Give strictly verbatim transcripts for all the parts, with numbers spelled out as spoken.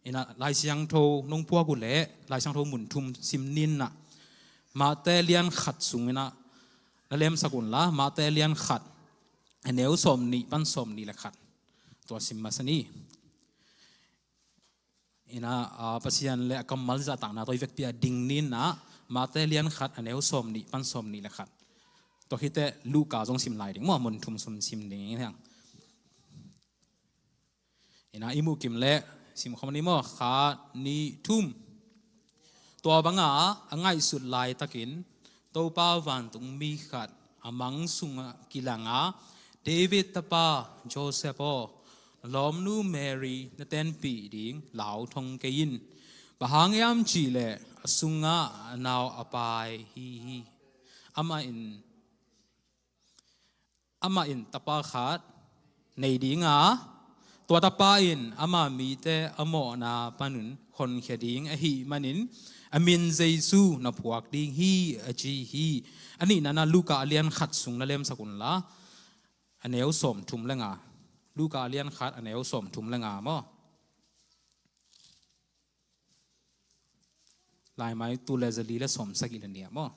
Inah Lai Siangtho nong puak uh leh Lai Siangtho mun thum sim ni inah, Mate lian khat sung inah na lemsak unla, Mate lian khat, a neu sawm nih pan sawm nih le khat. Tua sim masa ni. Inah, ah, Pasian le a kammal zahtakna tawh i vekpi a ding ni inah, Mate lian khat, a neu sawm nih pan sawm nih le khat. Tua khit teh Luka zong sim lai ding maw, mun thum sung sim ding hi hang. Inah i muh kim leh simkhawm ni maw, khat, nih, thum. Tua banga a ngaihsut laitakin Topa vantungmi khat a mang sungah kilanga, David tapa Joseph aw, na lawmnu Mary na tenpih ding lau thong kei in. Bang hang hiam cihleh a sungah a nau a pai hi hi. Amah in Amah in tapa khat nei dinga, tua tapa in ama mite a mawhna panun honkhia ding ahih manin a min Jesu na phuak ding hi, a ci hi. A nihna inah Luka a lian khat sung na lemsak unla, a neu sawm thum le nga. Luka a lian khat, a neu sawm thum le nga maw. Laimai tul le zali le sawm sagih le nih maw.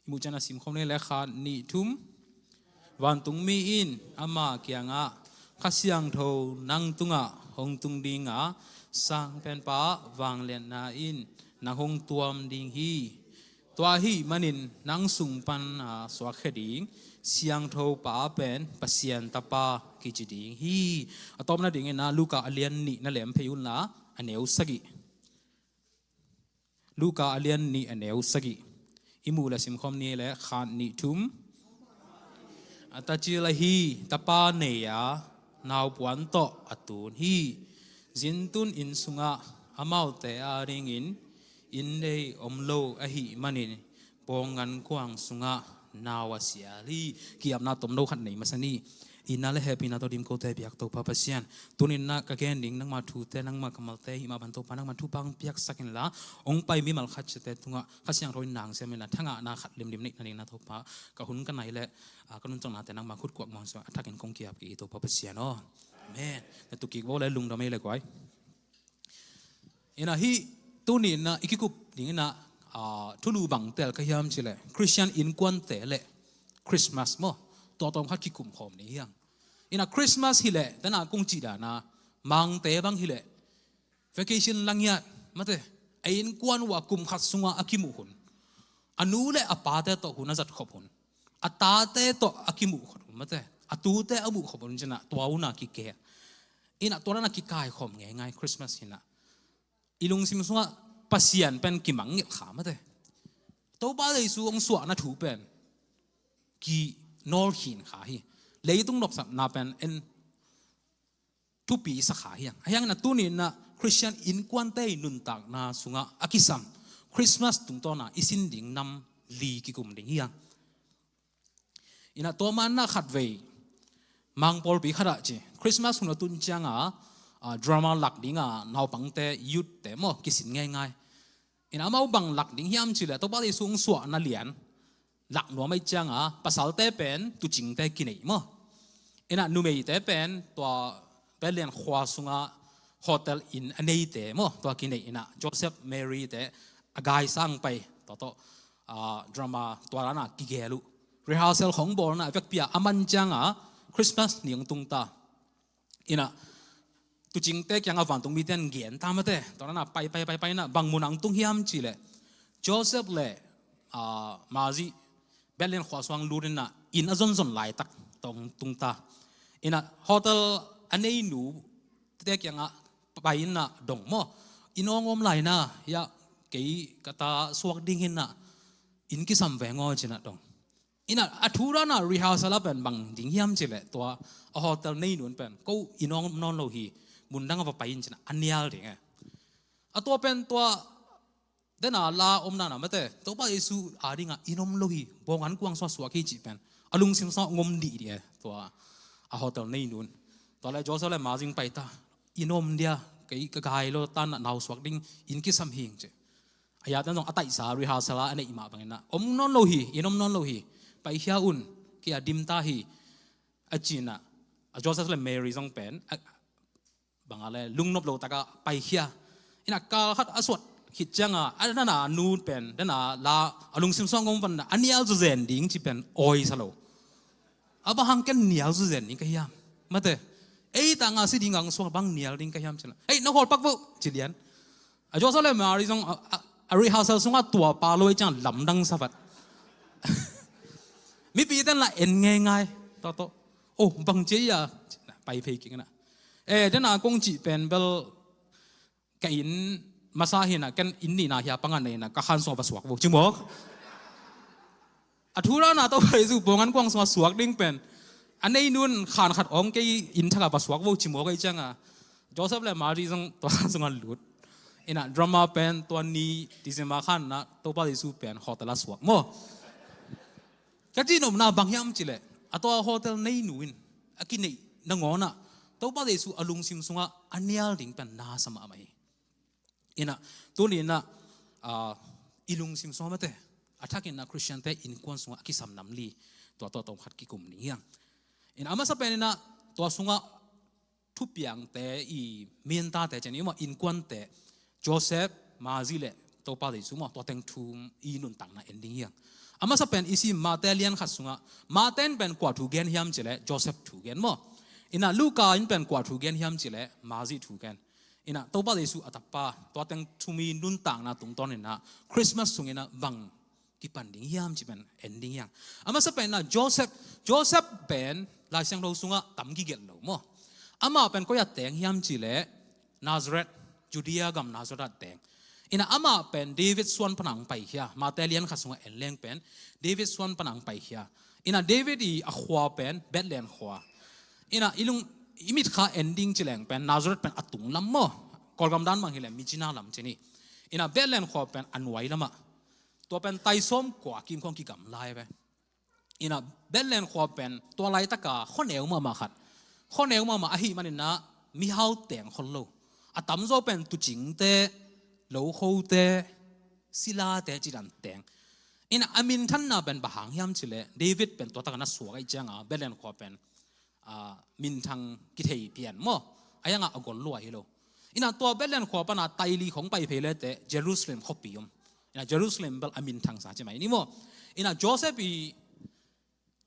I muh ciang a simkhawm ni leh, khat, nih, thum. Vantungmi in ama kiangah, Kha Siangtho nang tungah hong tung dinga, Sang Penpa vangliatna in nang hong tuam ding hi. Tua ahih manin nang sung pan a suakkhia ding Siangtho Pa pen Pasian Tapa kici ding hi. A tawpna dingin ah Luka a lian nih na lem phei unla, a neu sagih. Luka a lian nih, a neu sagih. I muh le simkhawm ni leh, khat, nih, thum. A tacil ahi tapa nei a, naupuan tawh a tun hi. Zintun inn sungah amaute adingin inn nei om lo ahih manin, bawng gankuang sungah nau a sial hi. Ki-apna tomno khat nei masa ni. Itna le hehpihna tawh dim kote biak Topa Pasian, tuni-in ah ka gen ding nangma thute, nangma kammalte hih mah bang Topa, nangma thupha hong piaksak inla, hong pai mimal khat ciatte tungah Kha Siangtho in na hong siam inla, thangahna khat limlim neih nadingin ah Topa, ka hun ka nai le, ah, ka nuncaknate nangma khut kuak mawng sungah a thakin kong ki-ap kik hi Topa Pasian aw. Amen. Na tu kik vo le, lungdam ei le guai. Inah hih tuni-in ah i kikup dingin ah, ah, thulu bang tel ka hiam cih leh, Khristian innkuante le Christmas maw, tua tawm khat kikum khawm ni hiang. Inah Christmas hi leh, tena kong cih dan a, Mangte bang hi leh, vacation la ngiat, mate, a innkuan uh a kum khat sungah a kimuh hun, a nu le a pate tawh hun a zat khop hun, a tate tawh a kimuh khop hun, mate, a tute a muh khop hun ci-in ah, tua hun a kikeh. Inah tua dan a kikaikhawm ngeingai Christmas hi-in ah. I lungsim sungah Pasian pen kimangngilh kha, mate. Topa Jesu hong suahna thu pen kinawlkhin kha hi. Leitung nopsakna pen en thupi sa kha hi hang. Ahi hangin ah tuni-in ah Khristian innkuante i nuntakna sungah a kisam Christmas tungtawn a i sin ding nam li kikum ding hi hang. Inah tua manna khatvei Mang pawlpi khat ah ci, Christmas hun a tun ciang a, ah, drama lak ding a naupangte, youth-te maw, kisin ngeingai. Inah amau bang lak ding hiam cih leh, Topa Jesu hong suahna lian lak nuam ahih ciang a, pasalte pen tuucingte kineih maw. Inah numeite pen tua Bethlehem khua sungah hotel inn a neite maw, tua kineih. Inah Joseph, Mary-te a gaisang pai, tua tawh, ah, drama tua dan a kigel uh. Rehearsal khawng bawlna a vekpi a a man ciang a, Christmas ni hong tung ta. Inah tuucingte kiangah vantungmite in gen ta, mate. Tua dan a pai, pai, pai, pai inah bang mun ah hong tung hiam cih leh, Joseph le, ah, Mary Bethlehem khua sungah lut inah inn a zonzon laitak tawh hong tung ta. Inah hotel a neinute kiangah pai inah dong maw, inn hong om lai na, ya, kei ka ta suak ding hi inah, inn kisam veng aw ci-in ah dong. Inah a thu dan a rehearsal ah pen bang ding hiam cih leh, tua a hotel neinu in pen, ko inn hong om nawn lo hi, mun dang ah va pai in ci-in ah a nial ding e. A tua pen tua, tena la omna na, mate, Topa Jesu ading a inn om lo hi, bawng gankuang sungah suak hi cih pen a lungsim sungah hong om dihdih e, tua a hotel neinu in. Tua leh Joseph le Mary pai ta, inn om dia, kei ka gai lo ta, na nau suak ding, inn kisam hi ing ci. A yate in zong a taihsa rehearsal a a neih mah bangin ah, om nawn lo hi, inn om nawn lo hi, paikhia un, kei a dim ta hi, a cinah, a Joseph le Mary zong pen a, banga le lungnop lo taka paikhia. Inah kal khat a suat khit cianga a dana nu pen dana la a lungsim suang om vanna a nial zuzen ding ci pen awi sa lo. A bang hang ken nial zuzen ding ka hiam? Mate, ei tanga si ding ang suang bang nial ding ka hiam cina, ei na khawl pak vo ci lian. A Joseph le Mary zong a, a, a rehearsal sungah tua pa lo ei ciang lamdang savat. Mipi ten la en ngeingai. Tato, oh, bang cia ia pai phei kik na. Eh, dena kong cih pen bel ka inn masa hina, ken inn nihna hia panga neina ka khan sungah va suak vo cimawk. A thu rana to pai zu pongan kuang sungah suak ding pen a nei nun khan khat ong kei inn thaka va suak vo cimawk ei cianga Joseph le Mary zong tua sungah lut. Inah drama pen tua ni December khanna Topa Jesu pen hotel a suak maw. Ka cihnopna bang hiam cileh a tua hotel neinu in a kineih nangawnah Topa Jesu a lungsim sungah a nial ding pen nasa mahmah hi. Inah tuninah i lungsim sungah mate a thakinah Khristiante innkuan sungah a kisam namli tua tua tawm khat kikum ding hiang. Inah a masa peninah tua sungah thupiangte i mintate cian i maw innkuante Joseph, Mary le Topa Jesu maw tua teng thum i nuntakna en ding hiang. A masa pen i sim Mate lian khat sungah Mate in pen kua thu gen hiam cileh Joseph thu gen maw. Inah Luka in pen kua thu gen hiam cileh Mary thu gen. Inah Topa Jesu a takpa tua teng thum i nuntakna tungtawn inah Christmas sunginah bang kipan ding hiam ci pen en ding hiang. A masa pen na Joseph, Joseph pen Lai Siangtho sungah tam kigelh lo maw. Amah pen koi a teng hiam cileh Nazareth, Judea gam Nazareth a teng. Inah amah pen David suan panang paikhia, Mate lian khat sungah en leng pen David suan panang paikhia. Inah David i a khua pen Bethlehem khua. Inah i lung i mitkha en ding cileng pen Nazareth pen a tung lam maw. Kawlgam dan mang hileh Myitkyina lam cini. Inah Bethlehem khua pen a nuai lamah. Tua pen taisawm kua kim khong kigam lai ve. Inah Bethlehem khua pen tua laitaka khuaneu mahmah khat, khuaneu mahmah ahi maninah mihau teng khol lo. A tamzaw pen tucingte, lokhote, silate cidan teng. Inah a minthanna pen bang hang hiam cileh David pen tua takana suak ahi cianga Bethlehem khua pen minthang kithei pian maw. A yangah a gol lua hi lo. Inah tua Bethlehem khua pana taili khong pai phei lete Jerusalem khuapi om. Inah Jerusalem bel a minthang sa ci mai ni maw. Inah Joseph i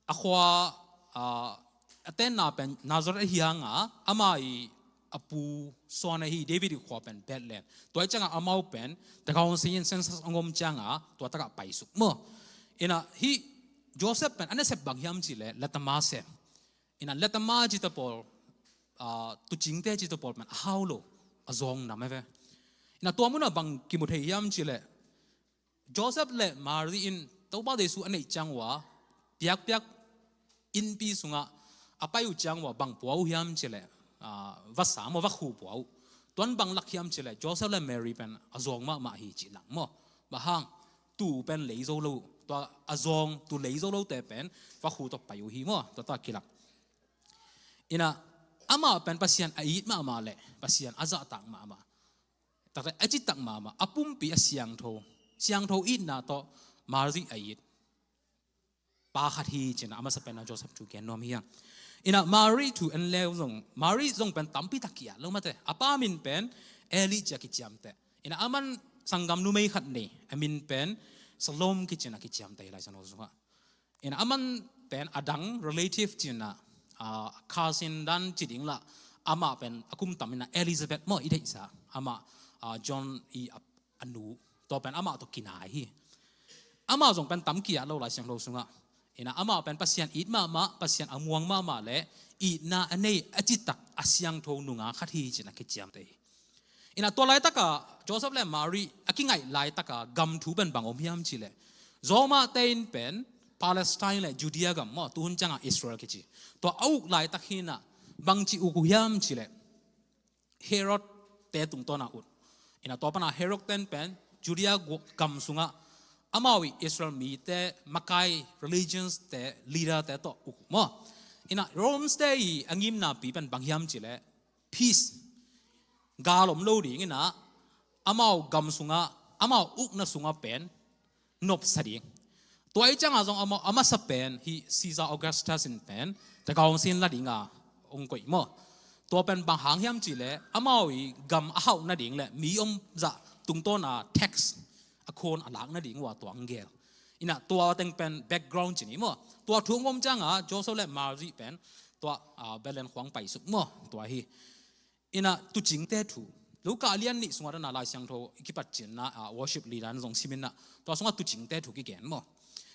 a khua a tenna pen Nazareth ahi hanga ama i a pu suan ahi David i khua pen Bethlehem. Tua i cianga amau pen the council in census a ngom cianga tua takah paisuk maw. Inah hi Joseph pen a nasep bang hiam cileh letama sem. Inah letama cita pawl tucingte cita pawl pen a hau lo, a zawng nam e ve. Inah tua munah bang kimu thei hiam cileh Joseph le Mary in Topa Jesu a neih ciang uh a piakpiak innpi sungah a pai uh ciang uh a bang pua uh hiam cileh vasa maw, vakhu pua uh. Tuan bang lak hiam cileh Joseph le Mary pen a zawng mahmah hi cih lak maw. Bang hang, tu pen lei zo lo uh, tua a zawng tu lei zo lote pen vakhu tawh pai uh hi maw, tua ta kilak. Inah amah pen Pasian a it mahmah le Pasian a zahtak mahmah, takte a citak mahmah, a pumpi a siangtho, siangtho itna tawh Mary a it pa khat hi cina a masa penna Joseph thu gen nuam hiang. Inah Mary thu en leu zong Mary zong pen tampi tak kiat lo mate. A pa min pen Eli cia kiciamteh. Inah aman sanggam numei khat nei, a min pen Salome kicina kiciamteh hi Lai Siangtho sungah. Inah aman pen a dang relative cina cousin dan ci ding lah amah pen a kum tam inah Elizabeth maw i theihsa amah John i a nu, tua pen amah tawh kinai hi. Amah zong pen tam kiat lo Lai Siangtho sungah. Inah amah pen Pasian it mahmah, Pasian a muang mahmah le itna a nei a citak a siangtho nunga khat hi cina kiciamteh hi. Inah tua laitaka Joseph le Mary a kingaih laitaka gam thu pen bang om hiam cileh Roma te in pen Palestine le Judea gam maw, tuhun cianga Israel kici, tua a uk laitak hinah bangci uk uh hiam cileh Herod te tungtawna ut. Inah tua pana Herod ten pen Judea gam sungah amau i Israel mite makai religions te leader te tawh uk maw. Inah Rome te i a ngimnapi pen bang hiam cileh peace, gal om lo ding inah amau gam sungah amau ukna sungah pen nopsa ding. Tua i cianga zong a masa pen hi Caesar Augustus in pen teka hong sin la dinga hong koih maw. Tua pen bang hang hiam cihleh amau i gam a hauh nading le mi om zah tungtawna tax a khawn a lak nading uh a tua hong gel. Inah tua teng pen background ci ni maw. Tua thu hong om cianga Joseph le Mary pen tua Bethlehem khuang paisuk maw. Tua hi. Inah tucingte thu Luka a lian nih sungah dana Lai Siangtho i kipat cinna worship leader na zong siminah tua sungah tucingte thu kigen maw.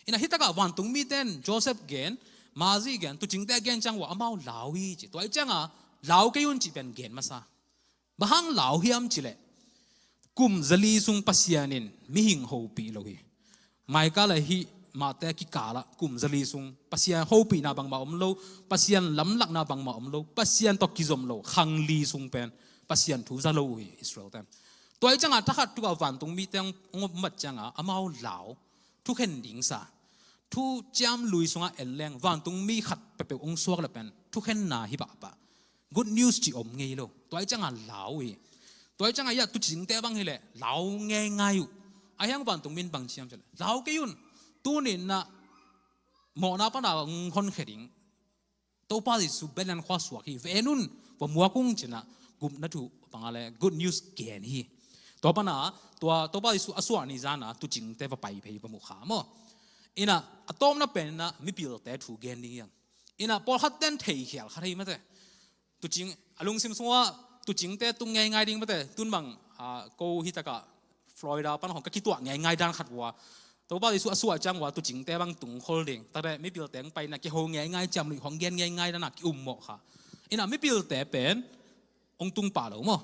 Inah hitakah vantung miten Joseph gen, Mary gen, tucingte gen ciang uh a amau lau hi ci. Tua i cianga lau kei un cih pen gen masa. Bang hang lau hiam cihleh kum zali sung Pasian in mihing hopih lo hi. Micah le hih Matthai kikalah kum zali sung Pasian hopihna bangmah om lo, Pasian lamlakna bangmah om lo, Pasian tawh kizom lo khang li sung pen Pasian thu za lo uh hi Israel ten. Tua i cianga thakhat tukah vantung mite hong om mat cianga amau lau thukhen ding sa. Thu ciam lui sungah en leng vantung mi khat peuhpeuh hong suak le pen thukhenna hi pahpah. Good news ci om ngei lo. Tua i cianga lau hi. Tua i cianga ia tucingte bang hileh lau ngeingai uh. A hiang vantung min bang ciam cileh lau kei un. Tuninah mawhna pana hong honkhia ding Topa Jesu Bethlehem khua suak hi. Ven un, va muak ung cinah gupna thu panga le good news gen hi. Tua pana tua Topa Jesu a suah ni zana tucingte va pai phei va mu kha maw. Inah a tawpna penah mipilte thu gen ding hiang. Inah pawlkhat ten thei khial kha thei mate. Tucing a lungsim sungah tucingte tung ngeingai ding mate. Tun bang ko hitakah Florida pan hong ka kituah ngeingai dan khat uh a Topa Jesu a suah ciang uh a tucingte bang tungkhol ding tate mipilte hong paina kiho ngeingai ciam luih hong gen ngeingai dana ki um mawh kha. Inah mipilte pen hong tung pah lo maw.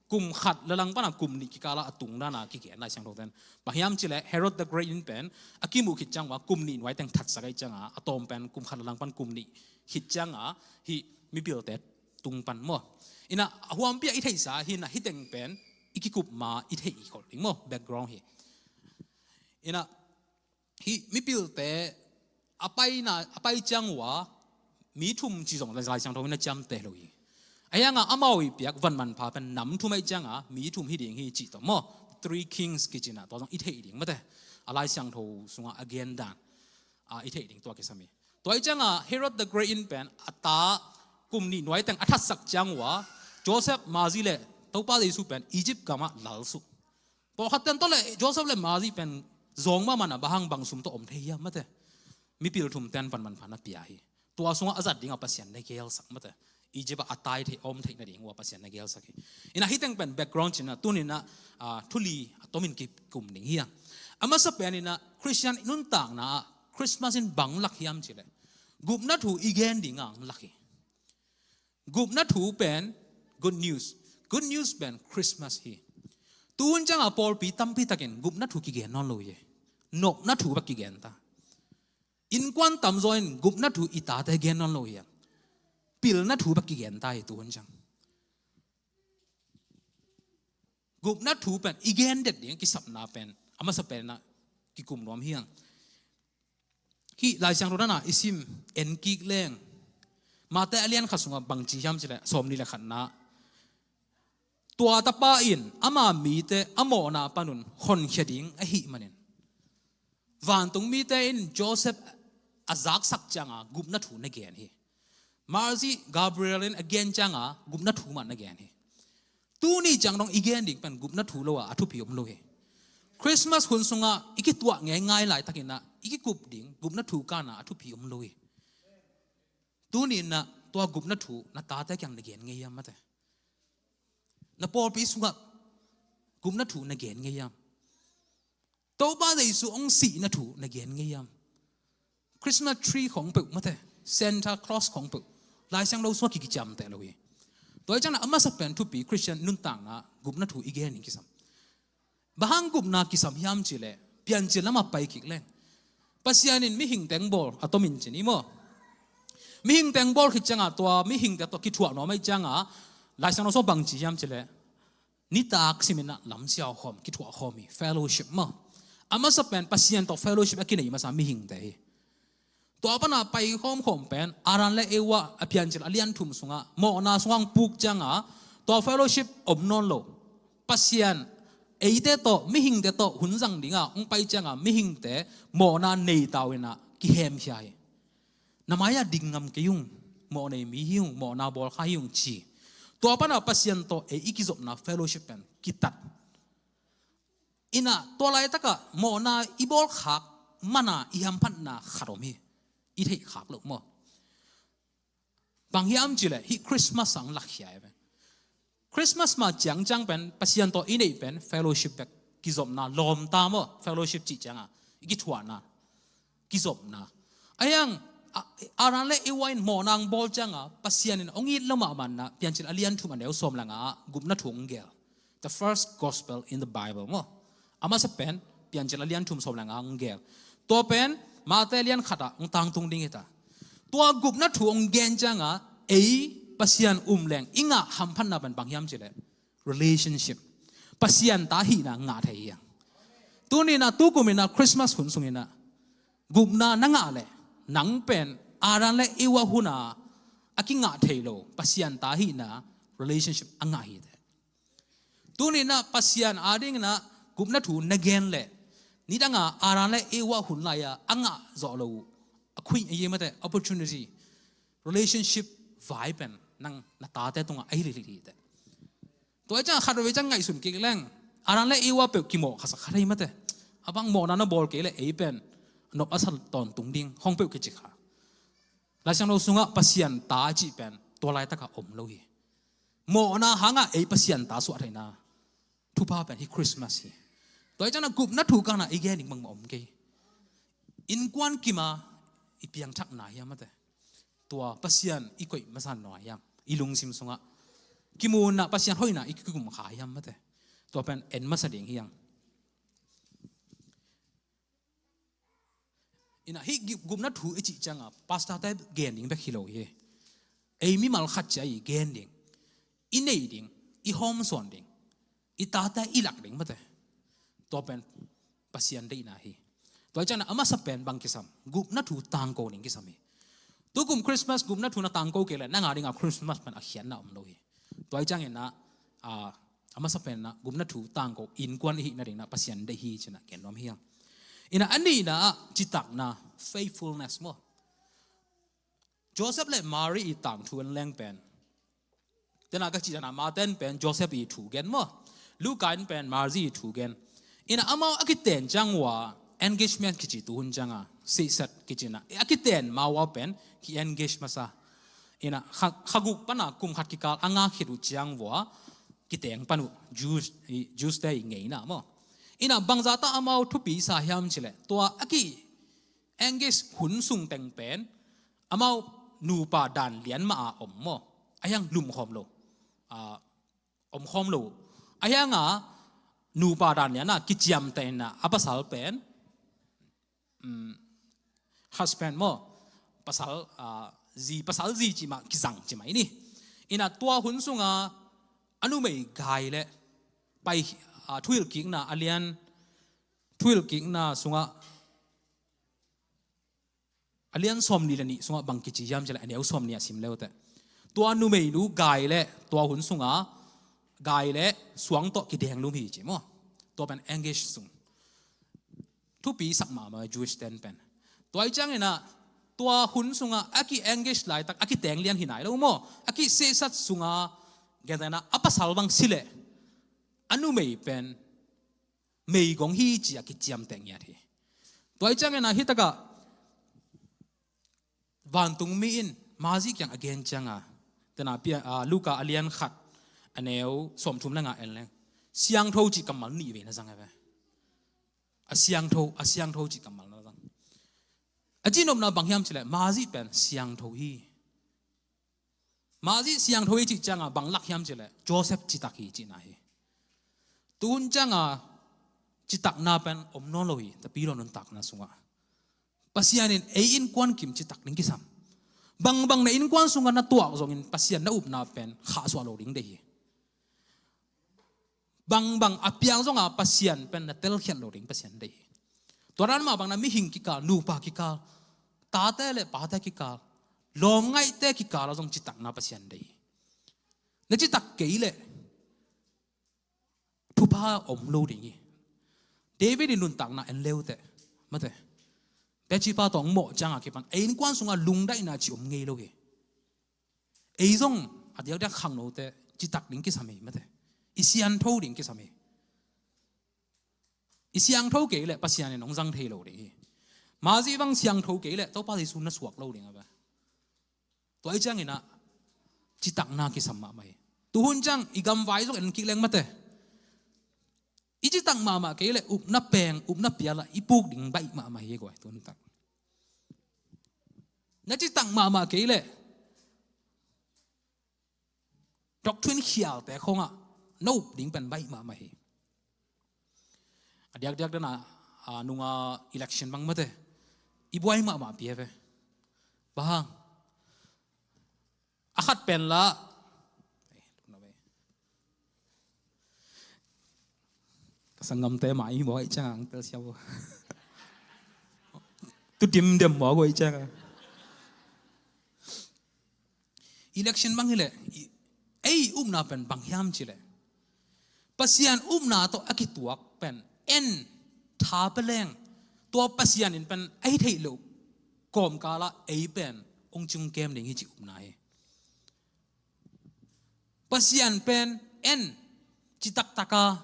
Kum khat lalang pana kum nih kikala a tung dana kigen Lai Siangtho ten. Bang hiam cileh Herod the Great in pen a kimuh khit ciang uh a kum nih nuai teng thatsak ahi cianga a tawm pen kum khat lalang pan kum nih khit cianga hih mipilte tung pan maw. Inah a huampia i theihsa hinah hiteng pen i kikup ma i theih i kholh ding maw background hi. Inah hih mipilte a paina a pai ciang uh a mi thum ci zong Lai Siangtho in a ciamteh lo hi. A hianga amau i piak van manpha pen nam thum ahi cianga mi thum hi ding hi cih tawh maw. Three Kings kicinah tua zong i theih ding mate. A Lai Siangtho sungah a gen dan a i theih ding tua kisam hi. Tua i cianga Herod the Great in pen a ta kum nih nuai teng a thatsak ciang uh a Joseph, Mary le Topa Jesu pen Egypt gamah lalsuk. Pawlkhat ten tawh le Joseph le Mary pen zawng mahmah na bang hang bang sum tawh om thei hiam mate. Mipil thum ten van manpha na pia hi. Tua sungah a zat dinga Pasian na gelsak mate. Egypt ah a tai thei om theih nading uh a Pasian na gelsak hi. Inah hiteng pen background cinah tuninah thuli a tomin kikum ding hi a. A masa peninah Christian nuntakna ah Christmas in bang lak hiam cileh gupna thu i gen dinga ang lak hi. Gupna thu pen good news. Good news pen Christmas hi. Tuhun cianga pawlpi tampi takin gupna thu kigen nawn lo hi. Nopna thu bak kigen ta. Innkuan tamzaw in gupna thu i tate gen nawn lo hi. Pilna thu bak kigen ta hi tuhun ciang. Gupna thu pen i gen det ding kisapna pen a masa penah kikum nuam hiang. Hih Lai Siangtho dana i sim en kik leng Matthai a lian khat sungah bangci hiam cileh sawm nih le khatna tua tapa in ama mite a mawhna panun honkhia ding ahih manin vantung mite in Joseph a zaksak cianga gupna thu na gen hi. Mary Gabriel in a gen cianga gupna thu mah na gen hi. Tuni ciang dong i gen ding pen gupna thu lo a a thupi om lo hi. Christmas hun sungah i kituah ngeingai laitakinah i kikup ding gupna thu kana a thupi om lo hi. Tuninah tua gupna thu na tate kiang na gen ngei hiam mate. Na pawlpi sungah gupna thu na gen ngei hiam. Topa Jesu hong sihna thu na gen ngei hiam. Christmas tree khong peuh mate Santa Claus khong peuh Lai Siangtho sungah kikiciamteh lo hi. Tua i ciangna a masa pen thupi Christian nuntakna gupna thu i gen in kisam. Bang hang gupna kisam hiam cileh Piancil lamah pai kik leng Pasian in mihing teng bawl a tomin cin i maw. Mihing teng bawl khit cianga tua mihingte tawh kithuah nuam ahi cianga Lai Siangtho sungah bangci hiam cileh nitak siminah lamsiau khawm kithuah khawm hi. Fellowship maw. A masa pen Pasian tawh fellowship a kinei masa mihingte hi. Tua pana pai khawmkhawm pen Adam le Eva a Piancil a lian thum sungah mawhna sungah ang puk cianga tua fellowship om nawn lo. Pasian eite tawh, mihingte tawh hun zang dingah hong pai ciangah mihingte mawhna nei ta uh inah kihemkhia hi. Na mai-ah ding ngam kei ung, mawh nei mi hi ung, mawhna bawlkha hi ung ci. Tua panah Pasian tawh ei i kizopna fellowship pen kitat. Inah tua laitakah mawhna i bawlkhak mana i hamphatna khat om hi. I theihkhak loh maw? Bang hiam cileh hih Christmas ah hong lakkhia hi ve. Christmas ma ciangciang pen Pasian tawh i neih pen fellowship bek, kizopna, lawmta maw, fellowship cih ciangah i kithuahna, kizopna. Ahiang, a, Adam le Eva in mawhna hong bawl ciangah Pasian in hong it lo mahmah inah Piancil a lian thum a neu sawm le nga ah gupna thu hong gel. The first gospel in the Bible maw. A masa pen Piancil a lian thum sawm le nga hong gel. Tua pen Mate lian khatah hong tangtung ding hi ta. Tua gupna thu hong gen ciangah ei Pasian um leng i ngah hamphatna pen bang hiam cileh relationship. Pasian ta hihna ngah thei hi. Tuninah tukum inah Christmas hun sunginah gupna na ngah leh nang pen Adam le Eva huna a kingah thei lo Pasian ta hihna relationship a ngah hi te. Tuninah Pasian adinginah gupna thu na gen leh nidanga Adam le Eva hun lai-a a ngah zawh lo uh a khuih a yim a te opportunity, relationship vai pen nang na tate tungah a hi lilih hi te. Tua i ciang khat veve ciang ngaihsun kik leng Adam le Eva peuh kimawh khasak kha thei mate. A bang mawhna na bawl kei leh ei pen nop a sa tawntung ding hong peuh kici kha. Laisiangtho sungah Pasian ta cih pen tua laitakah om lo hi. Mawhna hangah ei Pasian ta suah theihna thupha pen hih Christmas hi. Tua i ciangah gupna thu kanah i gen ding bangmah om kei. Innkuan kima i piangthakna hiam mate. Tua Pasian i koih masa nawn hiam, i lungsim sungah kimunah Pasian hoihna i kikum kha hiam mate. Tua pen en masa ding hiam. Inah hih gupna thu i cih ciangah pastor te gen ding bek hi lo hi. Ei mimal khat cia i gen ding, i neih ding, i hawmsawn ding, i tate i lak ding mate. Tua pen Pasian deihna hi. Tua i ciangah a masa pen bang kisam, gupna thu tangko ding kisam hi. Tukum Christmas gupna thu na tangko kei leh nang adingah Christmas pen a khiatna om lo hi. Tua i cianginah a, a masa pen inah gupna thu tangko innkuan i hihna dinginah Pasian deih hi cinah gen nuam hi hang. Inah a nihna ah citakna, faithfulness maw. Joseph le Mary i tangthu en leng pen, tena ka cih dana Mate in pen Joseph i thu gen maw, Luka in pen Mary i thu gen. Inah amau a kiten ciang uh a engagement kici tuhun cianga sihset kicinah a kiten ma uh a pen ki-engage masa. Inah kha, kha guk pana kum khat kikal a nga khit uh ciang uh a kiteng pan uh Jews, i, Jews te i ngeina maw. Inah bangzah ta amau thupi sa hiam cileh tua a ki-engage hun sung teng pen amau nupa dan lian mah a om maw, a hiang lumkhawm lo, a, omkhawm lo. A hianga nupa dan liana kiciamteh ina a pasal pen, um, husband maw, pasal, a, zi, pasal zi cimah kizang cimah ini. Ina tua hun sunga a numei gai le pai, a, thuhilhkikna a lian, thuhilhkikna sunga a lian sawmnih le nih sungah bang kici hiam cileh a neu sawmnih ah sim leuteh. Tua numeinu gai le tua hun sunga gai le suang tawh kidenglum hi ci maw. Tua pen engage sung thupi sak mahmah Jewish ten pen. Tua i cianginah tua hun sunga a ki-engage laitak a kiteng lian hi nai lo maw. A kisehsat sunga gentena a pasal bang sileh a numei pen meigong hi ci a kiciamteh ngiat hi. Tua i ciangin a hitakah vantungmi in Mary kiang a gen cianga tena pia, a, Luka a lian khat a neu sawmthum le nga en leng siangtho cih kammal nih vei na zang e ve. A siangtho, a siangtho cih kammal na zang. A cihnopna bang hiam cileh Mary pen siangtho hi. Mary siangtho hi cih cianga bang lak hiam cileh Joseph citak hi cihna hi. Tuhun cianga citakna pen om nawn lo hi, Tapidaw nuntakna sungah. Pasian in ei innkuan kim citak ding kisam. Bangbang na innkuan sungah na tuak zongin Pasian na upna pen khahsuah lo ding deih hi. Bangbang a piang zonga Pasian pen na telkhiat lo ding Pasian deih hi. Tua dan mah bang na mihing kikal, nupa kikal, tate le pate kikal, lawmngaihte kikal ah zong citakna Pasian deih hi. Na citak kei leh thupha om lo ding hi. David in nuntakna en leuteh, mate, Bathsheba tawh hong mawh cianga kipan ei innkuan sungah lungdaihna cih om ngei lo hi. Ei zong a diakdiak khangnote citak ding kisam hi, mate. I siangtho ding kisam hi. I siangtho kei leh Pasian in hong zang thei lo ding hi. Mah zih bang siangtho kei leh Topa Jesu na suak lo ding a ve. Tua i ciangin ah citakna kisam mahmah hi. Tuhun ciang i gamvai zong en kik leng, mate, i citak mahmah kei leh upna peng, upna piala i puk ding baih mahmah hi guai, tuhun tak. Na citak mahmah kei leh doctrine khialte khongah na up ding pen baih mahmah hi. A diakdiak dana, a, nunga election bang, mate, i buai mahmah pi a ve. Bang hang? A khat pen la, ka sanggamte mah i maw, i cianga ang tel siau. Tu dimdem maw, i cianga. Election bang hileh, i, ei upna pen bang hiam cileh, Pasian upna tawh a kituak pen en tha peleng, tua Pasian in pen a hi theih loh kawmkalah ei pen hong ciung kem ding hi ci upna hi. Pasian pen en citaktaka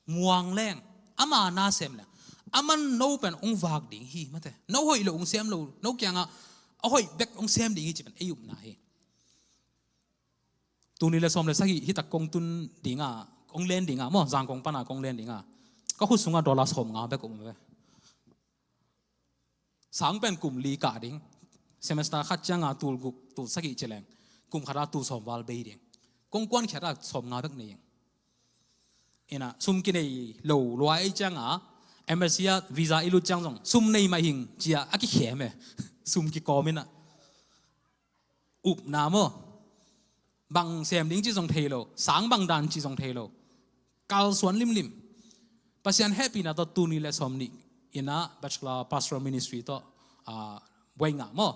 muang leng, ama na sem leng, aman no pen hong vak ding hi, mate. No hoih lo hong sem lo, no kiangah a hoih bek hong sem ding hi ci pen ei upna hi. Tuni le sawm le sagih hitak kong tun dinga, kong len dinga maw, Zangkong pana kong len dinga, ka khut sungah dollar sawm nga bek om ve. Sang pen kum li kah ding, semester khat cianga tul guk, tul sagih ci leng, kum khata tul sawm val bei ding. Kong kuan khiata sawm nga bek nei ing. Ina, sum kinei lo lua ei cianga, embassy ah visa i lut ciang zong sum nei mah hing cia a kikhem e. Sum kikawm ina. Upna maw, bang sem ding ci zong thei lo, sang bang dan ci zong thei lo, kalsuan limlim. Pasian hehpihna tawh tuni le sawm nih ina Bachelor Pastoral Ministry tawh, ah, buai ngah maw.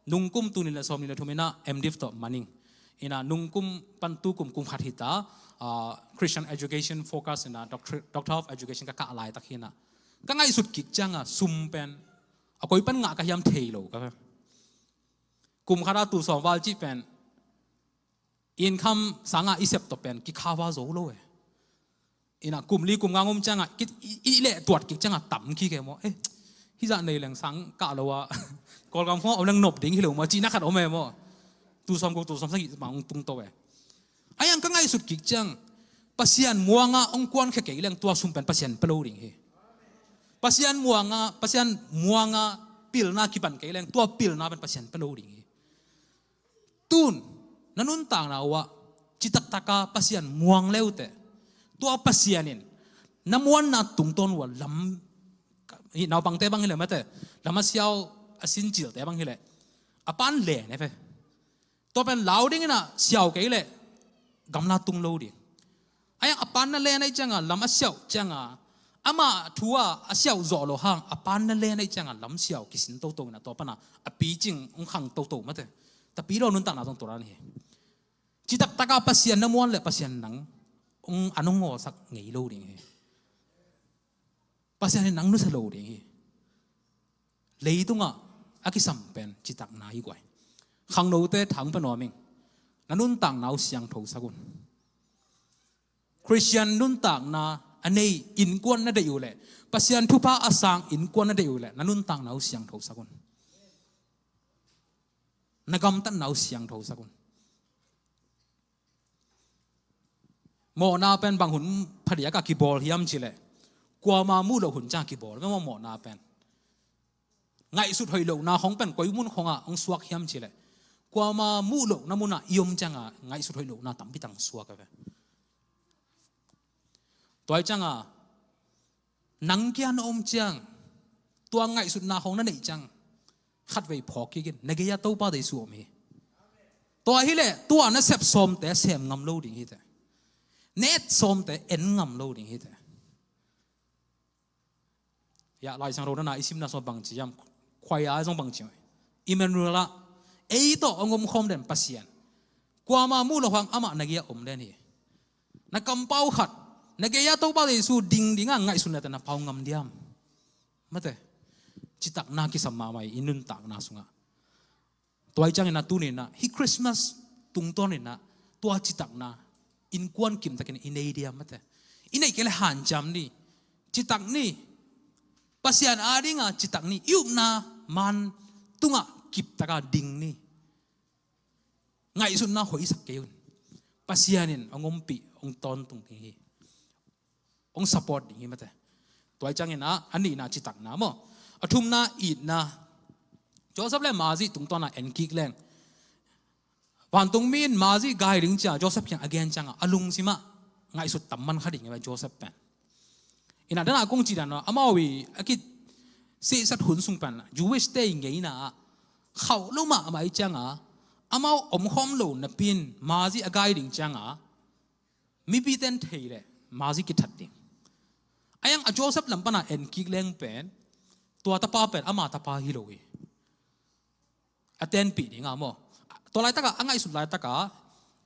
Nungkum tuni le sawm nih le thum ina M.Div tawh maning. Ina nungkum pan tukum kum khat hita, ah, Christian Education focus ina Doctor, Doctor of Education ka kah laitak hi ina, ka ngaihsut kik cianga sum pen a koi pan ngah ka hiam thei lo ka. Kum khata tul sawm val cih pen income sangah i sep tawh pen kikhava zo lo e. Ina kum li kum nga ngom cianga ki, i, i leh tuat kik cianga tam kik e maw. Eh, hizah nei leng sang kah lo a Kawlgam khong om leng nop ding hi lo maw, cihna khat om e maw. Tul sawm guk tul sawm sagih bang hong tungto e. Aiang ka ngaihsut kik ciang Pasian muanga hong kuankhia kei leng tua sum pen Pasian pe lo ding hi. Pasian muanga, Pasian muanga pilna kipan kei leng tua pilna pen Pasian pe lo ding hi. Tun na nuntakna uhah citaktaka Pasian muang leuteh, tua Pasian in na muanna tungtawn uhah lam, hi naupangte bang hileh mate, lam a siau a sincilte bang hileh a pan len e ve. Tua pen lau ding ina siau kei leh gamla tung lo ding. Aiang a pan na len aih cianga lam a siau cianga, amah thu a a siau zawh lo hang a pan na len aih cianga lam siau kisin toto ina tua pana a picing hong khang toto mate. Tapi lo nuntakna tong turan hi. Citaktaka Pasian na muan leh Pasian nang hong, a nong ngawsak ngei lo ding hi. Pasian in nang nusia lo ding hi. Leitungah a kisam pen citakna hi guai. Khangnote thang pe nuam ing. Na nuntakna uh siangtho sak un. Khristian nuntakna a nei innkuan na deih uh leh, Pasian thupha a sang innkuan na deih uh leh, na nuntakna uh siangtho sak un. Na gamtatna uh siangtho sak un. Mawhna pen bang hun phadiak a kibawl hiam cileh, kuama muh loh hun ciang kibawl ve maw mawhna pen. Ngaihsut hoih lohna khong pen koi mun khongah hong suak hiam cileh, kuama muh lohna munah i om cianga ngaihsut hoih lohna tampi tang suak a ve. Tua hi cianga nang kia na om ciang, tua ngaihsutna khong na neih ciang, khatvei phawk kik in, na gei-ah Topa Jesu om hi. Tua hileh tua na sep sawmte sem ngam lo ding hiteh. Na et sawmte en ngam lo ding hiteh. Ya, Lai Siangtho nana i simna sawm bangci hiam, khuai a zong bangci hiam, Emmanuel ah ei tawh hong omkhawm den Pasian. Kuama muh loh hang amah na gei-ah om den hi. Na kampau khat, Na gei-ah Topa Jesu ding dingah ngaihsun leh teh na pau ngam diam? Mate. Citakna kisam mahmah hi i nuntakna sungah. Tua hi ciangin ah tuni-in ah hih Christmas tungtawnin ah tua citakna innkuan kimtakin i nei diam? Mate. I neih kei leh hanciam ni. Citak ni. Pasian adinga citak ni. I upna maan tungah kiptaka ding ni. Ngaihsutna hoihsak kei un. Pasian in hong ompih, hong tawntung ding hi. Hong support ding hi, mate. Tua hi ciangin ah a nihna citakna maw. A thumna itna. Joseph le Mary tungtawn ah en kik leng, vantungmi in Mary gai ding ci-a Joseph kiang a gen ciangah a lungsimah ngaihsut tam man kha ding hi ve Joseph pen. Ina dana kong cih dan ah amau i a kisehsat hun sung pen Jewish te i ngeina ah khauh lo mahmah i ciangah amau omkhawm lo napi-in Mary a gai ding ciangah mipite in thei leh Mary kithat ding. A hiang a Joseph lam pana en kik leng pen tua tapa pen ama tapa hi lo hi. A tenpih ding a maw. Tua laitakah a ngaihsut laitakah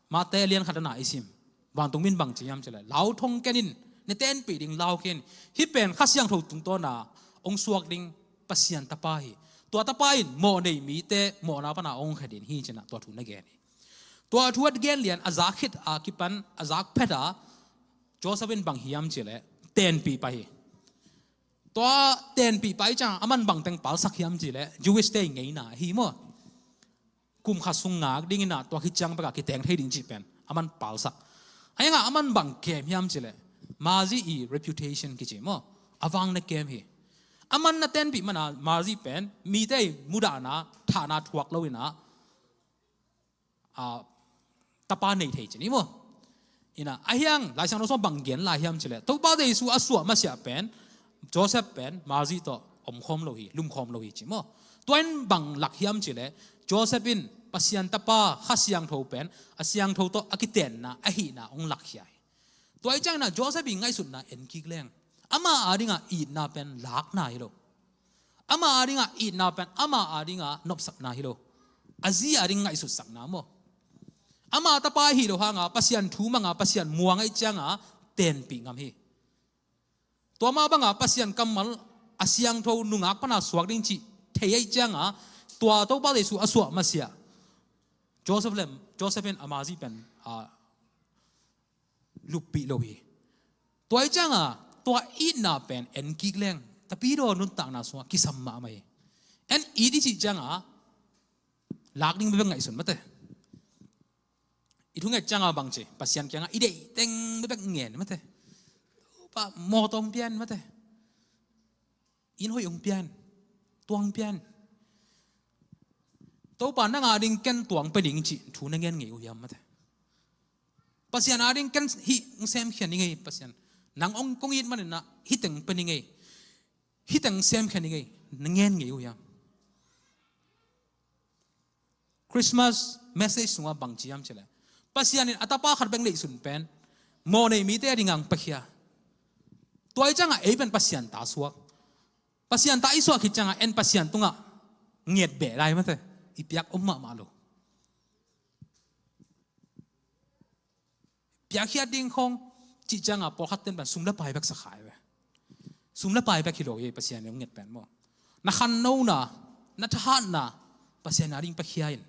Mate lian khat a na i sim. Vantungmi in bang ci hiam cih leh, lau thong ken in, na tenpih ding lau ken. Hih pen Kha Siangtho tungtawn ah hong suak ding Pasian tapa hi. Tua tapa in mawh nei mite mawhna pana hong khe ding hi ci-in ah tua thu na gen hi. Tua thu a gen lian a zak khit a kipan a zak phet a Joseph in bang hiam cih leh tenpih pah hi. Tua tenpih pah i ciangah aman bangteng palsak hiam cih leh Jewish te i ngeina ahi maw. Kum khat sung ngak dingin ah tua khit ciang bekah kiteng thei ding cih pen aman palsak. A hiangah aman bang kem hiam cih leh Mary i reputation kici maw, a vang na kem hi. Aman na tenpih mana Mary pen mite i mudahna thahna thuak lo-in ah a, tapa nei thei ci ni maw. Ina a hiang Lai Siangtho sungah bang gen lai hiam cih leh Topa Jesu a suah masiah pen Joseph pen Mary tawh omkhawm lo hi, lumkhawm lo hi ci maw. Tua in bang lak hiam cih leh Joseph in Pasian tapa Kha Siangtho pen a siangtho tawh a kitenna ahihna hong lakkhia hi. Tua hi ciangin ah Joseph i ngaihsutna en kik leng ama adingah itna pen lakna hi lo. Ama adingah itna pen ama adingah nopsakna hi lo. A zi ading ngaihsutsakna maw. Ama tapa hi lo hanga Pasian thu manga Pasian muang ahih cianga tenpih ngam hi. Tua mah banga Pasian kammal a siangtho nungak pana suak ding cih thei ahih cianga tua Topa Jesu a suah masiah Joseph lem, Joseph in a Mary pen a luppih lo hi. Tua ahih cianga tua itna pen en kik leng Tapidaw nuntakna sungah kisam mahmah hi. En it i cih cianga lak ding bekbek ngaihsun mate. I thunget cianga bangci Pasian kianga i deih teng bekbek ngen mate. Topa mawtaw hong pia in mate. Inn hoih hong pia in, tua hong pia in. Topa nang ading ken tua hong pia ding cih thu na ngen ngei uh hiam mate. Pasian ading ken hih hong semkhia ning ei Pasian. Nang hong kong it maninah hih teng hong pia ning ei. Hih teng hong semkhia ning ei. Na ngen ngei uh hiam? Christmas message sungah bangci hiam cih leh Pasian in a tapa khat bek neihsun pen mawh nei mite adingah hong piakhia. Tua ahih ciangah ei pen Pasian ta suak. Pasian ta i suak khit ciangah en Pasian tungah nget beh lai mate. I piak om mahmah lo. Piakkhiat ding khong cih cianga pawlkhat ten pen sum le pai bek sa khai ve. Sum le pai bek hi lo hi Pasian in hong nget pen maw. Na khannona, na thahatna Pasian ading piakhia in.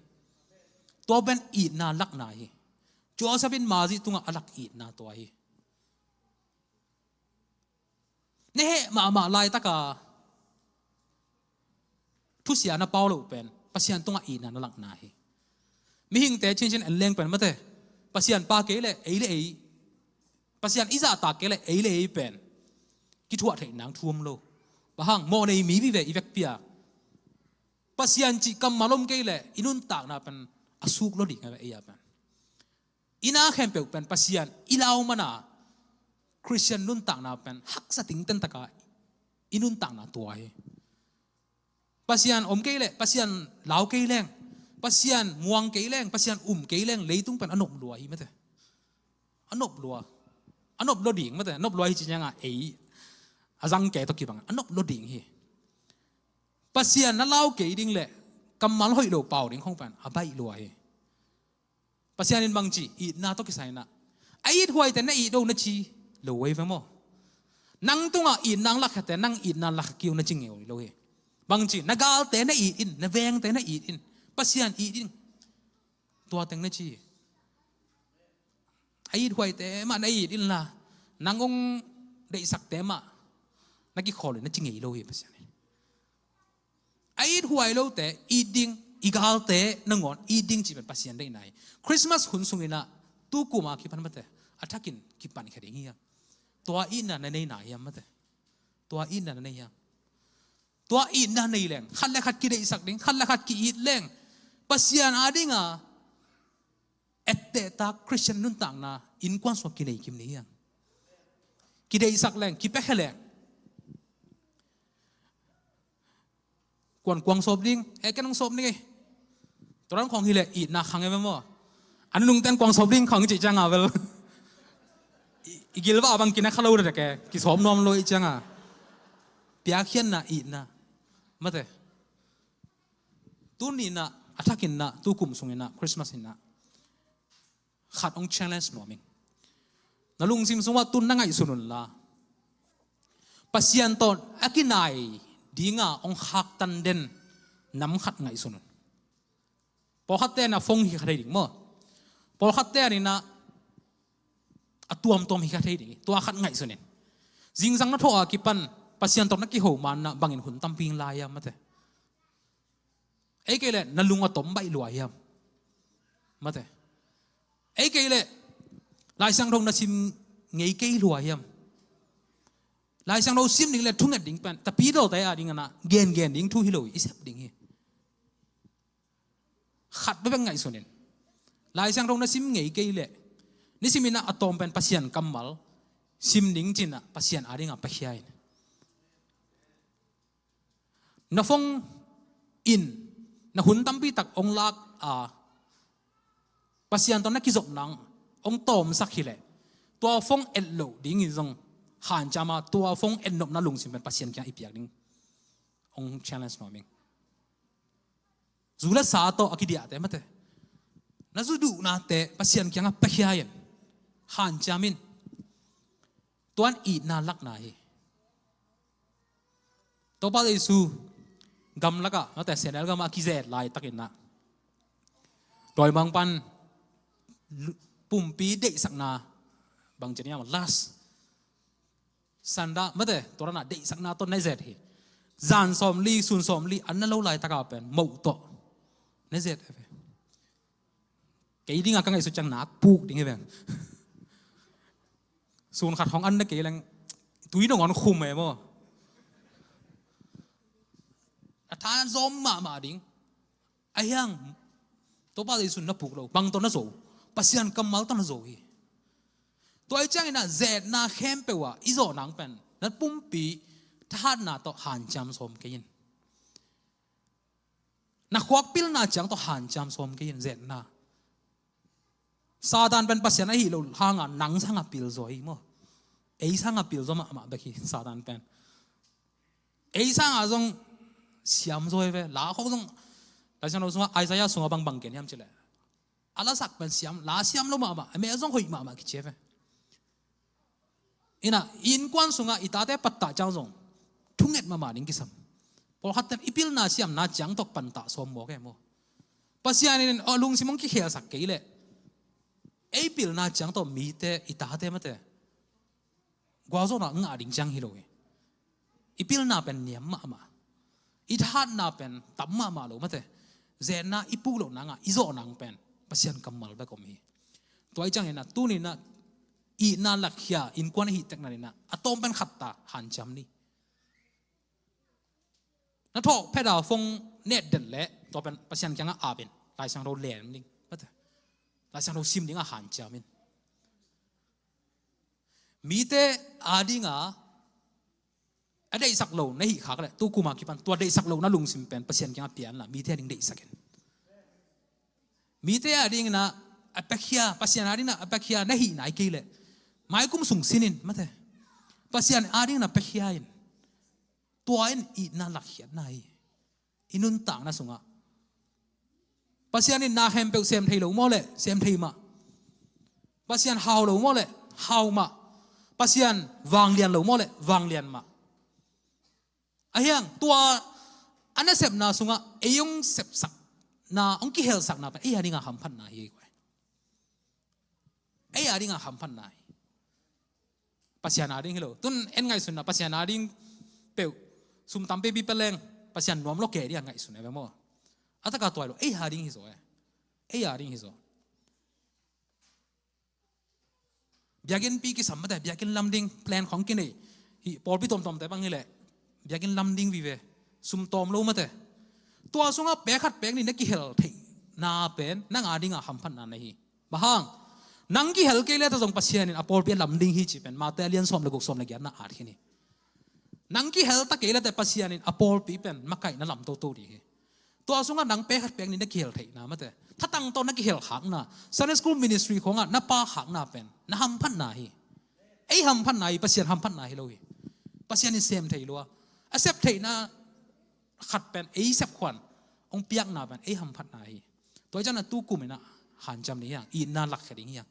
Tua pen itna lakna hi. Joseph in Mary tungah a lak itna tua hi. Na heh mahmah laitaka thusia na pau loh pen Pasian tungah itna na lakna hi. Mihingte cincin en leng pen mate Pasian pa kei le ei le ei, Pasian i zahtak kei le ei le ei pen kithuah theih nang thu om lo. Bang hang mawh nei mi vive i vekpi a Pasian cih kammal om kei le i nuntakna pen a suk lo ding a ve ei a pen. I na khempeuh pen Pasian i lau mana Christian nuntakna pen haksa tingten taka i nuntakna tua hi. Pasian om kei leh, Pasian lau kei leng, Pasian muang kei leng, Pasian um kei leng leitung pen a nop lua hi mate. A nop lua. A nop lua ding mate. A nop lua hi ci cianga ei a zang kei tawh kibang a nop lua ding hi. Pasian na lau kei ding leh kammal hoih lo pau ding khong pen a baih lua hi. Pasian in bangci itna tawh kisai inah a it huaite na it do na ci lo ei ve maw. Nang tungah itna lakhiate nang itna lakhi uh na ci ngei lo hi. Bangci na galte na it in, na vengte na it in, Pasian it in. Tua teng na ci hi. A it huaite mah na it inla, nang hong deihsakte mah na kikhawl in na ci ngei lo hi Pasian in. A it huai lote it ding, i galte nangawn it ding cih pen Pasian deihna hi. Christmas hun sunginah tu kuma kipan mate a thakin kipan kha ding hiam? Tua itna na neina hiam mate? Tua itna na nei hiam? Tua itna nei leng khat le khat kideihsak ding, khat le khat ki-it leng Pasian a dinga ettehtak Khristian nuntakna innkuan sungah kinei kim ni hiam? Kideihsak leng, kipiakhia leng. Kuan kuang sawp ding, e ken hong sawp ding e. Tua dan khawng hileh itna khang e ve maw. A nunungten kuang sawp ding khang cih cianga vel i gilvah bang kina kha lo dek e, kisawp nuam lo i cianga. Piakkhiatna itna mate. Tuni inah a thakin nah tu kum sungin nah Christmas in nah khat hong challenge nuam ing. Na lungsim sungah tun na ngaihsun unla Pasian tawh a kinai dinga hong khaktan den nam khat ngaihsun un. Pawlkhatte na phone hi kha thei ding maw? Pawlkhatte a ninah a tuamtuam hi kha thei ding hi. Tua khat ngaihsun in. Zingzang na thawh a kipan Pasian tawh na kiho manna bangin hun tampi ing lai a mate. Ei kei leh na lung a tom baih lua hiam? Mate. Ei kei leh Lai Siangtho na sim ngei kei lua hiam? Lai Siangtho sim ding le thunget ding pen tapidawte a ding a nah gengen ding thu hi lo hi, i sep ding hi. Khat bebek ngaihsun in. Lai Siangtho na sim ngei kei leh nisimin ah a tawm pen Pasian kammal sim ding cinah Pasian a dinga pakhia in. Na phone in na hun tampi tak hong lak a Pasian tawh na kizop nang hong tawmsak hileh tua phone et loh dingin zong hanciam a, tua phone et nopna lungsim pen Pasian kiang i piak ding hong challenge nuam ing. Zu le sa tawh a kidiahte mate, na zu duhnate Pasian kiangah pakhia in, hanciam in. Tuan itna lakna hi. Topa Jesu gamlakah mate, Senel gamah a kizet laitakin nah dawimangpan pumpi deihsakna bang cin hiam, last Sanda mate, tua ranah deihsakna tawh na zet hi. Zan sawmli, sun sawmli an na lo laitaka pen moh tawh na zet hi ve. Kei dinga ka ngaihsut ciang nak puk ding hi ve. Sun khat hong an na kei leng tui nangawn khum e maw? A tha zawm mahmah ding. A hiang Topa Jesu na puk lo, bang tawh na zo? Pasian kammal tawh na zo hi. Tua i ciangin ah zetna khempeuh ah i zawh nang pen na pumpi thahatna tawh hanciam sawm kei in. Na khuak pilna ciang tawh hanciam sawm kei in zetna. Satan pen Pasian ahi lo hanga nang sanga pilzaw hi maw? Ei sanga pilzaw mahmah bek hi Satan pen. Ei sanga zong siamzaw hi ve. La khawk zong Lai Siangtho sungah Isaiah sungah bangbang gen hiam cileh, a lasak pen siam, la siam lo mahmah, a meh zong hoih mahmah kici hi ve. Inah innkuan sungah i tate pattah ciang zong thunget mahmah ding kisam. Pawlkhatte i pilna siamna ciang tawh pantah sawm mawk e maw? Pasian in aw lungsim hong kikhelsak kei leh ei pilna ciang tawh mite, i tate mate gualzawhna ngah ding ciang hi lo hi. I pilna pen niam mahmah, i thahatna pen tam mahmah lo mate. Zetna i puk loh nanga i zawh nang pen Pasian kammal bek om hi. Tua i ciangin ah tuni inah itna lakkhia innkuan ahih tekna ninah a tawm pen khatta hanciam ni. Na thawh phet a phone net den leh tua pen Pasian kiangah ap in Lai Siangtho lem ding mate, Lai Siangtho sim dingah hanciam in. Mite a dinga a deihsak lo na hih khak leh tu kuma kipan tua deihsak lo na lungsim pen Pasian kiangah pia inla mite a ding deihsak in. Mite a dinginah a piakhia, Pasian a dinginah a piakhia na hih nai kei leh maikum sung sin in mate, Pasian a dinginah piakhia in. Tua in itna lakkhiatna hi. I nuntakna sungah Pasian in na khempeuh sem thei lo maw leh sem thei mah. Pasian hau lo maw leh hau mah. Pasian vanglian lo maw le vanglian mah. Ahiang tua a nasepna sungah ei hong sepsakna, hong kihelsakna pen ei a dingah hamphatna hi. Ei a dingah hamphatna hi. Pasian a ding hi lo. Tun en ngaihsunna Pasian a ding peuh sum tam pipi peleng Pasian nuam lo ke ding a ngaihsun e ve maw. A taka tuai lo ei a ding hi zaw e. Ei a ding hi zaw. Biakinnpi kisam mate, biakinn lam ding plan khong kinei hi, pawlpi tawmtawmte bang hileh biakinn lam ding vive, sum tawm lo mate. Tua sungah pek khat pek nih na kihel theihna pen nang a dingah hamphatna na hi. Bang hang? Nang kihel kei lete zong Pasian in a pawlpi a lam ding hi ci pen Mate a lian sawm le guk, sawm le giatna at khin hi. Nang kihel ta kei lete Pasian in a pawlpi pen makaih na lam toto ding hi. Tua sungah nang pek khat pek nih na kihel theihna mate, thatang tawh na kihel khakna, Sunday school ministry khongah na pa khakna pen na hamphatna hi. Ei hamphatna hi, Pasian hamphatna hi lo hi. Pasian in sem thei lua. A sep theihna khat pen ei sep khuan hong piakna pen ei hamphatna hi. Tua hi ciangin a tukum in a hanciam ding hiang, itna lakkhia ding hiang.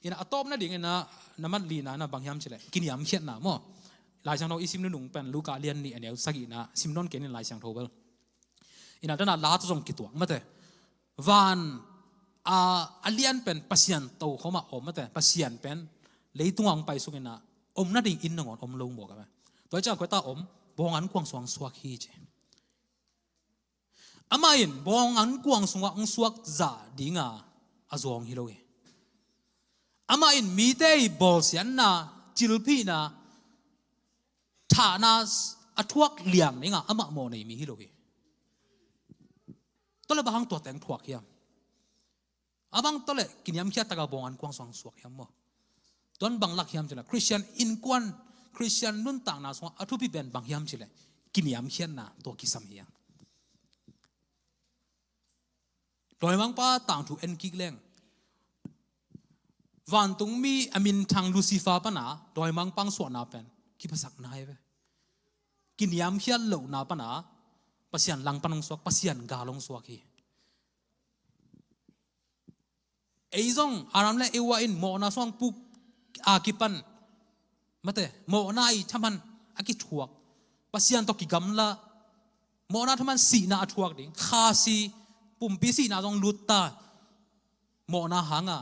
Ina a tawpna ding ina na mat lina na bang hiam cileh kiniamkhiatna maw. Laisiangtho i sim nunung pen Luka lian nih a neu sagihna sim nawn kei nin Laisiangtho bel. Ina dana la tu zong kituak mate. Van a, a lian pen Pasian to khoma om mate. Pasian pen leitunga hong pai sungina om nading inn nangawn om lo mawk a. Tua hi ciang koi ta om, bawng an kuang suang suak hi ci. Amah in bawng an kuang sungah hong suak zah dinga a zawng hi lo hi. Amah in mite i bawlsiatna, cilphihna, thahna a thuak liang dinga amah mawh nei mi hi lo hi. Tua le bang hang tua teng thuak hiam? A bang tawh le kiniamkhiat taka bawng an kuang suang suak hiam maw? Tuan bang lak hiam cileh Khristian innkuan, Khristian nuntakna sungah a thupi pen bang hiam cileh kiniamkhiatna tua kisam hiam? Dawimangpa tangthu en kik leng vantungmi a minthang Lucifer pana dawimangpang suahna pen kiphasak nai ve. Kiniamkhiat lohna pana Pasian langpan hong suak, Pasian gal hong suak hi. Ei zong Adam le Eva in mawhna suang puk a kipan mate, mawhna i thaman a kithuak, Pasian tawh kigamla, mawhna thaman sihna a thuak ding, kha si, pumpi sihna zong lutta, mawhna hanga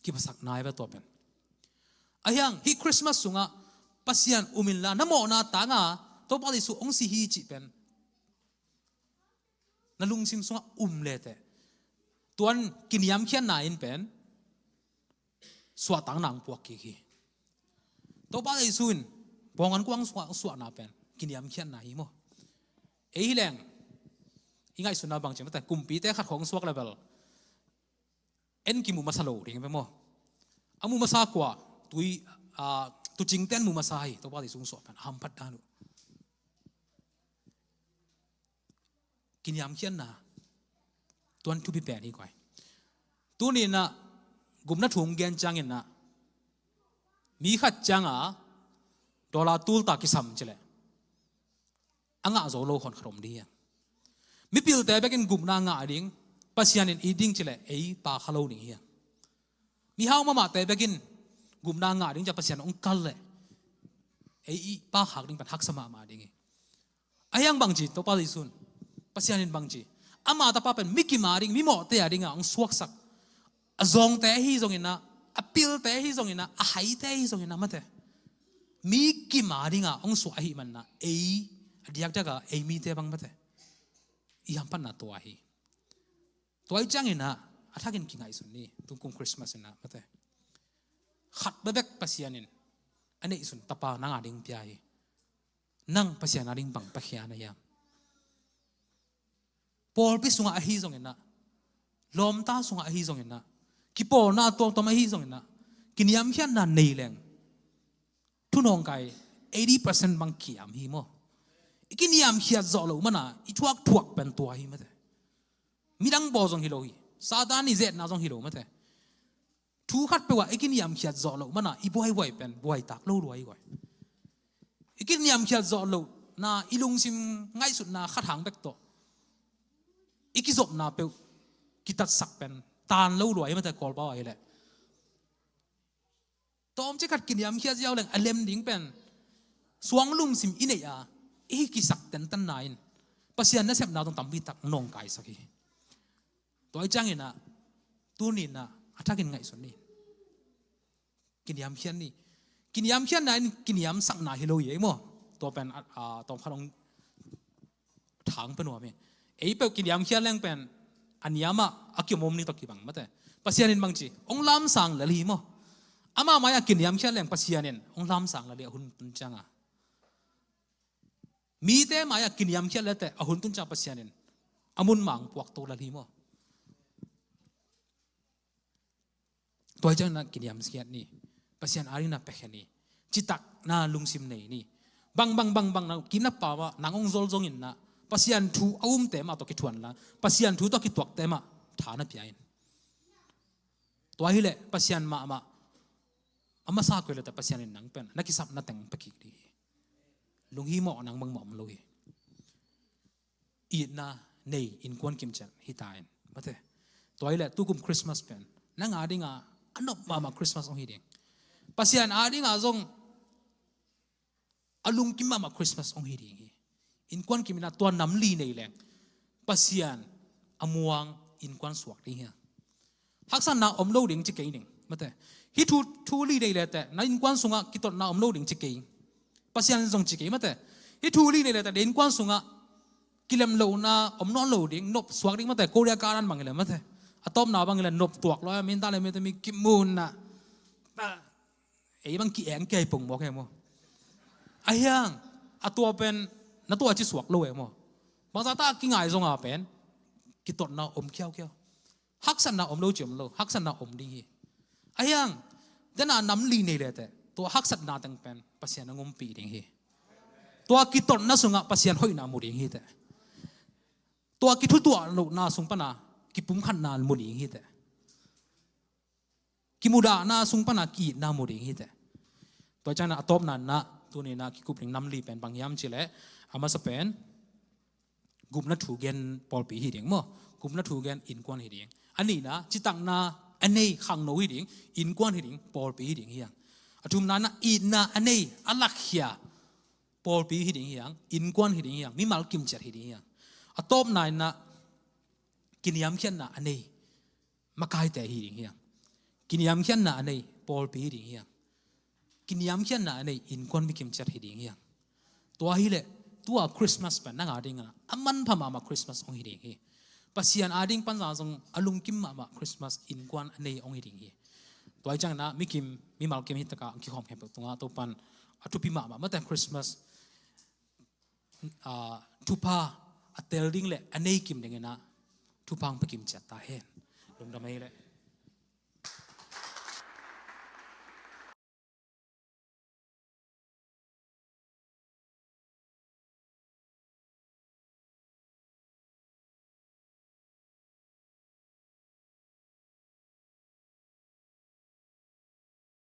kiphasak nai ve tua pen. Ahiang hih Christmas sungah Pasian um inla na mawhna tanga Topa Jesu hong si hi cih pen na lungsim sungah um leteh tuan kiniamkhiatna in pen suahtakna hong puak kik hi. Topa Jesu in bawng an kuang suah, suahna pen kiniamkhiatna hi maw? Ei hi leng i ngaihsutna bang ci mate, kumpite khat khawng suak le bel en kimu masa lo ding ve maw? A mu masa kua, tui, a, tucingte an mu masa hi, Topa Jesu hong suah pen a hamphat dan uh. Kiniamkhiatna tuan thupi pen hi koi. Tuni inah gupna thu hong gen cianginah mi khat cianga dollar tulta kisam cileh a ngah zo lo hon khat om ding hiam? Mipilte bekin gupna ngah ding, Pasian in it ding cileh ei pa kha lo ding hiam? Mihau mahmahte bekin gupna ngah ding cia Pasian hong kal leh ei i pa khak ding pen haksa mahmah ding hi. Ahiang bangci Topa Jesu in, Pasian in bangci, ama tapa pen mi kim a ding, mi mawhte a dingah hong suaksak, a zawngte ahi zonginah, a pilte ahi zonginah, a haite ahi zonginah mate, mi kim a dingah hong suah ahi manah ei a diakdiakah ei mite bang mate i hamphatna tua hi. Tua hi cianginah a thakin kingaihsun ni, tungkum Christmas inah mate, khat bebek Pasian in a neihsun tapa nang a ding pia hi. Nang Pasian a ding bang pakhia na hiam? Pawlpi sungah ahi zonginah, lawmta sungah ahi zonginah, kipawlna tuamtuam ahi zonginah, kiniamkhiatna nei leng thunawngkai eighty percent bang kiam hi maw? I kiniamkhiat zawh loh mana i thuakthuak pen tua hi mate. Midang bawl zong hi lo hi. Satan i zetna zong hi lo mate. Thu khat peuhah i kiniamkhiat zawh loh mana i buaibuai pen buaitak lo lua hi koi. I kiniamkhiat zawh loh na i lungsim ngaihsutna khat hang bek tawh i kizopna peuh kitatsak pen tan lo lua hi mate, Kawlpau ah hi leh. Tawmcik khat kiniamkhiat ziau leng a lem ding pen suang lungsim i neih a, i kisak tentanna in Pasian nasepna tawh tampi tak nawngkaisak hi. Tua hi ciangin ah, tuni in ah a thakin ngaihsun ni. Kiniamkhiat ni. Kiniamkhiatna in kiniamsakna hi lo hi ei maw. Tua pen a, a, tawmkhat hong thang pen nuam hi. Ei peuh kiniamkhiat leng pen a niam ah a kiom om ni tawh kibang mate. Pasian in bangci hong lamsang lel hi maw. Ama mai-ah kiniamkhiat leng Pasian in hong lamsang lel hi, a hun tun ciang a. Mite mai-ah kiniamkhiat lel teh a hun tun ciang Pasian in a mun mang puakto lel hi maw. Tua hi ciangin ah kiniamkhiat ni. Pasian adingin ah piakhia ni. Citakna lungsim nei ni. Bang bang bang bang na kinapa mah nang hong zol zongin ah Pasian thu a umte mah tawh kithuan la, Pasian thu tawh kituakte mah tha na pia in. Tua hi leh Pasian mahmah a masa koi leh teh Pasian in nang pen na kisapna teng pia kik ding hi. Lunghimawh nang bangmah om lo hi. Itna nei, innkuan kimciat hi ta in mate. Tua hi leh tukum Christmas pen nang adingin a nop mahmah Christmas hong hi ding. Pasian adingin zong a lungkim mahmah Christmas hong hi ding hi. Innkuan kimin ah tua nam li nei leng Pasian a muang innkuan suak ding hi. Haksatna om lo ding ci kei ning mate. Hih thu, thu li nei leh teh na innkuan sungah kitotna om lo ding ci kei. Pasian in zong ci kei mate. Hih thu li nei leh teh na innkuan sungah kilemlohna om nawn lo ding, nop suak ding mate. Korea ka nan bang hi leh mate, a tawpna bang hi leh nop tuak lo a, minta leh mite mi kimunna. Ei bang ki-eng kei pong mawk e maw. A hiang, a tua pen na tua ci suak lo e maw. Bangzah ta kingai zong a pen kitotna om khiaukhia. Haksatna om lo ci om lo, haksatna om ding hi. A hiang, dena nam li nei leh teh tua haksatna teng pen Pasian a ngompih ding hi. Tua kitotna sungah Pasian hoihna mu ding hi teh. Tua kithutuah lohna sung pana kipumkhatna mu ding hi teh. Kimudahna sung pana ki-itna mu ding hi teh. Tua ciangin ah a tawpna in ah tuni in ah kikup ding nam li pen bang hiam ci leh, a masa pen gupna thu gen pawlpi hi ding maw. Gupna thu gen innkuan hi ding. A nihna citakna a nei khangno hi ding, innkuan hi ding, pawlpi hi ding hi hang. A thumna in ah itna a nei a lakkhia pawlpi hi ding hi hang, innkuan hi ding hi hang, mimal kimciat hi ding hi hang. A tawpna in ah kiniamkhiatna a nei makaite hi ding hi hang. Kiniamkhiatna a nei pawlpi hi ding hi hang. Kiniamkhiatna a nei innkuan mi kimciat hi ding hi hang. Tua hi leh tua Christmas pen nang adingin ah a manpha mahmah Christmas hong hi ding hi. Pasian ading pan zong a lungkim mahmah Christmas innkuan a nei hong hi ding hi. Tua hi ciangin ah mikim, mimal kim hi takah kikhawm khempeuh tungah Topan a thupi mahmah mate Christmas, aa, thupha a tel ding leh a nei kim dingin ah thupha hong pia kimciat ta hen. Lungdam ei leh.